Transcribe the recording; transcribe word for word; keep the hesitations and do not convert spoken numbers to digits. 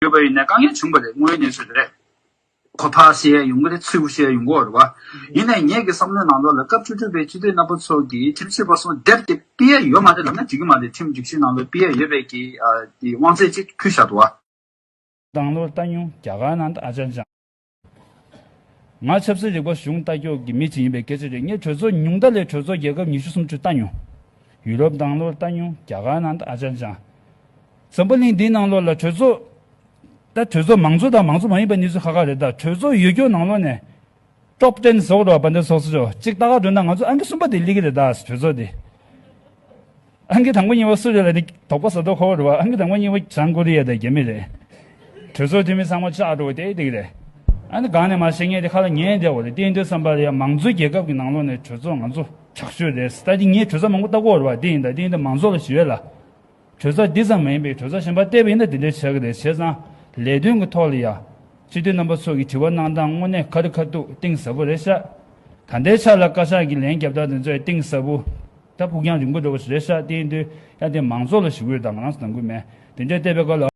ཡོད་པ་ཡིན་ན་དཀའ་ངལ་བྱུང་བ་རེད། དངོས་ཡོད་གནས་ཚུལ་དེ་རེད། གོ་ཐག་བཤད་ཡ་ཡོང་གི་རེད། ཚུར་བཤད་ཡ་ཡོང་གི་རེད་བ། ཡིན་ནའི་ངེད་ཀྱི་བསམ་བློའི་ནང་ལོགས་ལ་སྐབས་བཅུ་དྲུག་པའི་སྤྱི་འཐུས་རྣམ་པ་ཚོ་གིས་ཁྲིམས་ཞིབ་པ་གསུམ་དེབ་དེ་ཕུལ་ཡ་ཡོད་མ་རེད་ལབ་ན་འགྲིག་གི་མ་རེད། ཁྲིམས་སྒྲིག་གཞི་ནང་ལོགས་ཕུལ་ཡ་ཡོད་པའི་གི་ཨ་དེ་དབང་ཚད་ཅིག་ཕུལ་བཞག་འདུག་བ། དང་ལོར་ལྟ་མྱོང་རྒྱ་གར་ནང་དུ་ཨ་ཅར་ཅང་། ང་ཆབ་སྲིད་རིག་པ་གཞུང་ལྟ་སྐྱོང་གི་མི་ཅིག་ཡིན་པའི་སྐད་ཆ་རེད། ངས་གྲོས་ཚོགས་ཉུང་མཐའ་ལས་གྲོས་ཚོགས་རྒྱལ་ཁབ་ཉི་ཤུ་སུམ་ཅུ་ལྟ་མྱོང་། ཡུ་རོབ་དང་ལོར་ལྟ་མྱོང་རྒྱ་གར་ནང་དུ་ཨ་ཅར་ཅང་། འཛམ་བུ་གླིང་འདིའི་ནང་ལོགས་ལ་གྲོས་ཚོགས། ད་གྲོས་ཚོགས་མང་གཙོ་དང་མང་གཙོ་མ་ཡིན་པ་གཉིས་སུ་ཁ་ཁ་རེད། ད་གྲོས་ཚོགས་ཡོད་རྒྱུ་ནང་ལོགས་ནས། ཊོབ་ཊེན་ཟེར་བ་རེད་བ། བན་དེ་སོགས་སུ་ཅོ་གཅིག་ལྟ་ག་འགྲོ་ན་ང་ཚོ་ཨང་ཀི་གསུམ་པ་དེ་སླེབས་ཀྱི་རེད། ད་གྲོས་ཚོགས་དེ། ཨང་ཀི་དང་པོ་གཉིས་པ་སུ་རེད་ལབ་དེ་དོགས་པ་ཟ་མདོག་ཁ་པོ་རེད་བ། ཨང་ཀི་དང་པོ་གཉིས་པ་བྱང་ཀོ་རི་ཡ་དང་རྒྱ་མི་རེད། གྲོས་ཚོགས་འཐུས་མི་ཚང་མ་ཆགས་འགྲོ་བ་དེ་འགྲིག་རེད། ཨ་ནི་གང་ནས་མ་ཤེས་མཁན་དེ་ཁ་ལ་ཉན་བསྡད་པ་རེད། དེ་ཡིན་དུས་བསམ་པ་ལ་ཡ་མང་གཙོའི་རྒྱལ་ཁབ་ཀྱི་ནང་ལོགས་ནས་གྲོས་ཚོགས་ང་ཚོ་དྲག་ཤོས་རེད། ད་དེ་ངས་གྲོས་ཚོགས་མང་པོ་ལྟ་གི་ཡོད་རེད་བ། དེ་ཡིན་ད་དེ་ཡིན་དུས་མང་གཙོ་ལ་ཞུ་ཡས་ལ། གྲོས་ཚོགས་འདི་ཙམ་མ་ཡིན་པའི་གྲོས་ཚོགས་གཞན་པ་བལྟས་པ་ཡིན་ན་དེ་འདྲའི་ཆགས་ཀྱི་རེད། བྱས་ཙང་ལས་དོན་གྱི་ཐོག་ལ་ཡ། སྤྱི་འཐུས་རྣམ་པ་ཚོ་གི་དྲི་བ་གནང་སྟངས་དངོས་གནས་ཁ་རི་ཁ་ཐུག་གཏིང་ཟབ་པོ་རེད་ཤག་ད་ལྟའི་ཆ་ལ་བཀའ་ཤག་གི་ལན་རྒྱབ་སྟངས་དེ་ཚོ་ཡ་གཏིང་ཟབ་པོ། ད་ཕུགས་རྒྱང་རིང་པོ་འགྲོ་བ་ཞིག་རེད་ཤག་དེ་ཡིན་དུས་ཡ་དེ་མང་ཚོགས་ལ་ཞུ་གི་ཡོད། ད་ང་རང་ཚོ་ནང་ཁུལ་མེད། དེ་འདྲའི་བལྟས་པའི་སྐབས་ལ།